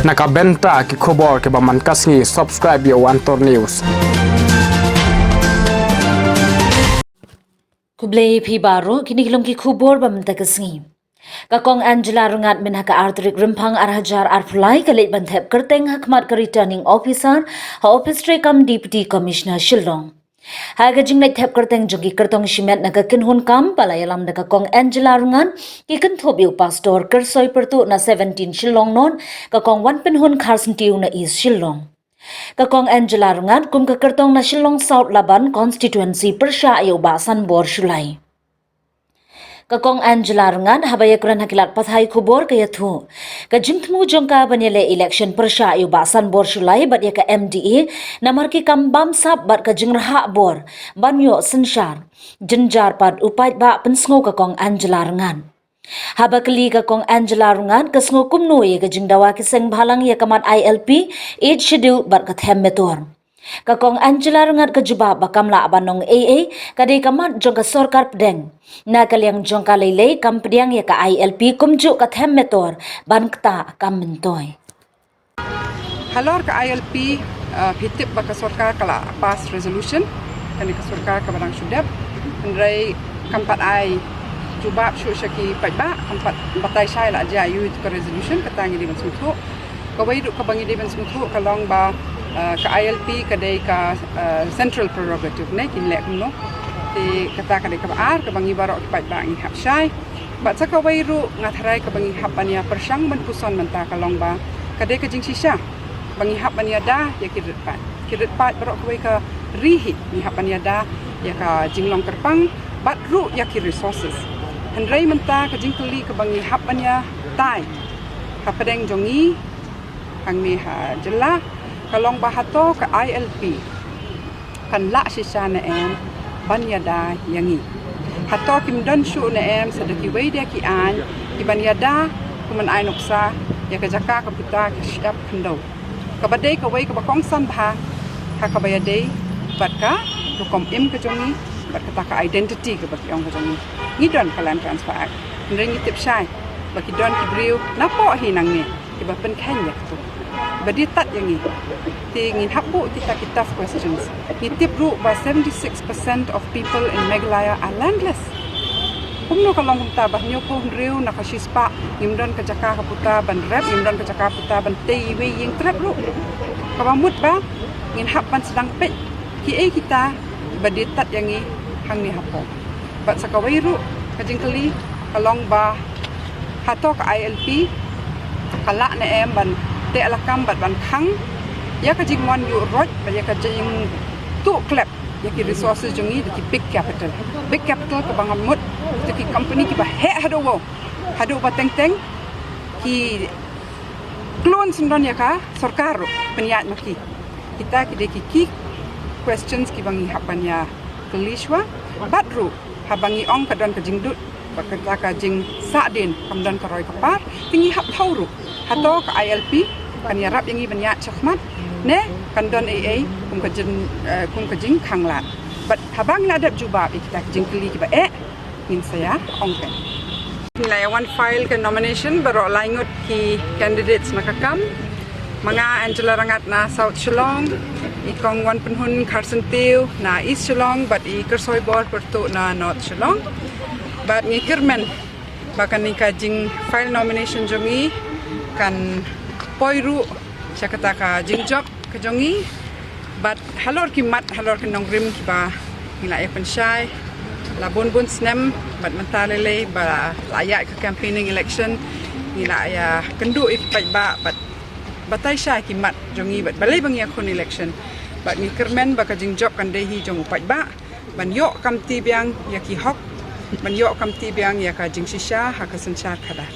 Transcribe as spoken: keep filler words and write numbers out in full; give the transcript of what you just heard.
Na ka bynta ki khubor kiba man ka sngi, subscribe ïa u Antor News. Khublei phi baroh, kine ki long ki khubor ba mynta ka sngi. Ka Kong Angela Rngat mynha ka ar tarik Rymphang ar hajar arphew lai ka leit ban thep kyrteng ha khmat ka Returning Officer ha Office treikam Deputy Commissioner Shillong. Ha ka jingleit thep kyrteng jong ki kyrtong shimet na ka kynhun kam ba la ïalam da ka Kong Angela Rngat, ki kynthup ïa u Pastor Kyrsoi Pyrtuh na seventeen Shillong North, ka Kong Wanpynhun Kharsyntiew na East Shillong. Ka Kong Angela Rngat kum ka kyrtong na Shillong South Laban Constituency pyrshah ïa u Bah Sanbor Shullai. Ka Kong Angela Rngat haba ïakren ha ki lad pathai khubor ka ïathuh, ka jingthmu jong ka ban ïaleh election pyrshah ïa u Bah Sanbor Shullai bad ïa ka M D A namar ki kam bamsap bad ka jingrhah bor ban ïoh synshar. Jynjar pat u paidbah, pynsngew ka Kong Angela Rngat. Haba kylli ka Kong Angela Rngat ka sngew kumno ïa ka jingdawa ki seng bhalang ïa ka mat I L P, Eighth Schedule bad ka Them Metor, ka Kong Angela Rngat ka jubab ba kam lah ban ong ei ei, ka dei ka mat jong ka sorkar pdeng. Na ka liang jong ka lei lei kam pdiang ïa ka I L P kumjuh ka Them Metor ban ktah kam myntoi. Halor ka I L P, uh, phi tip ba ka sorkar ka la pass resolution, kane ka sorkar kaba dang shu dep, hynrei kam pat ai jubab shuh sha ki paidbah, kam pat batai shai la jia ïa u ka resolution, kata ngi dei ban sngewthuh. Kawei ruh kaba ngi dei ban sngewthuh ka long ba, uh, ka I L P ka dei ka, uh, central prerogative ne, kin leh kumno. Te kata ka dei kaba ar kaba ngi baroh ki paidbah ngi hap shai. Bad sa kawei ruh nga tharai kaba ngi hap ban ïa pyrshang ban puson mynta ka long ba ka dei ka jingshisha ba ngi hap ban ïada ïa ki rit paid. Ki rit paid baroh kawei ka ri hi ngi hap ban ïada ïa ka jinglong kyrpang bad ruh ïa ki resources. Hynrei mynta ka jingkylli kaba ngi hap ban ïa tai hapdeng jong ngi hangne ha jylla ka long ba hato ka I L P kan lah shisha ne em ban ïada ïa ngi. Hato kim don shuh ne em sa da kiwei de ki aiñ ki ban ïada kum ban ai nuksa ïa ka jaka ka puta ka shyiap khyndew, kaba dei kawei kaba kongsan bha ha kaba ïadei bad ka rukom im ka jong ngi bad kata ka identity kaba ki ong ka jong ngi. Ngi don ka Land Transfer Act, hynrei ngi tip shai ba ki don ki briew napoh hi nangne kiba pynkheiñ ïa katu, ba die tad ïa ngi. Te ngin hap buh kita ki tough questions. Ngi tip ruh ba seventy six percent of people in Meghalaya are landless. Kumno ka long kumta ba hynñiewphew hynriew na ka shispah ngim don ka jaka ka puta ban rep, ngim don ka jaka puta ban tei iwei ïing trep ruh? Kaba mut ba ngin hap ban sdang peit kiei kita ba die tad ïa ngi hangne hapoh. Bad sa kawei ruh ka jingkylli ka long ba hato ka I L P ka lah ne em ban teh lakam bad ban khang ïa ka jingwan ïuh roit bad ïa ka jingtuh klep ïa ki resources jong ngi da ki big capital. Big capital kaba nga mut ïa ki company kiba heh haduh wow, haduh ba teng teng ki klun syndon ïa ka sorkar ruh pynïaid ma ki. Kita ki dei ki key questions kiba ngi hap ban ïa kylli shuwa. Bad ruh haba ngi ong ka don ka jingdud bad kata ka jingsahdien kam don ka roi ka par, te ngi hap thew ruh hato ka I L P kan ïarap ïa ngi ban ïaid shakhmat ne kan don ei ei kum ka jing, eh, kum ka jingkhanglad. Bad haba ngi la dep jubab ïa kita ki jingkylli kiba eh, ngin sa ïa ong kein. Ngi la ïa wan file ka nomination baroh lai ngut ki candidates na ka kam. Ma nga Angela Rngat na South Shillong, i Kong Wanpynhun Kharsyntiew na East Shillong bad i Kyrsoibor Pyrtuh na North Shillong. Bad ngi kyrmen ba kane ka jing file nomination jong ngi kan poi ruh sha kata ka jingjop ka jong ngi. Bad halor ki mat, halor ki nongrim kiba ngi la ïa pynshai la bun bun snem bad mynta lei lei ba la ïaid ka campaigning election, ngi la ïa kynduh ïa ki paidbah bad batai shai ki mat jong ngi bad balei ba ngi ïakhun election. Bad ngi kyrmen ba ka jingjop kan dei hi jong u paidbah ban ïoh kamti biang ïa ki hok, ban ïoh kamti biang ïa ka jingshisha ha ka synshar khadar.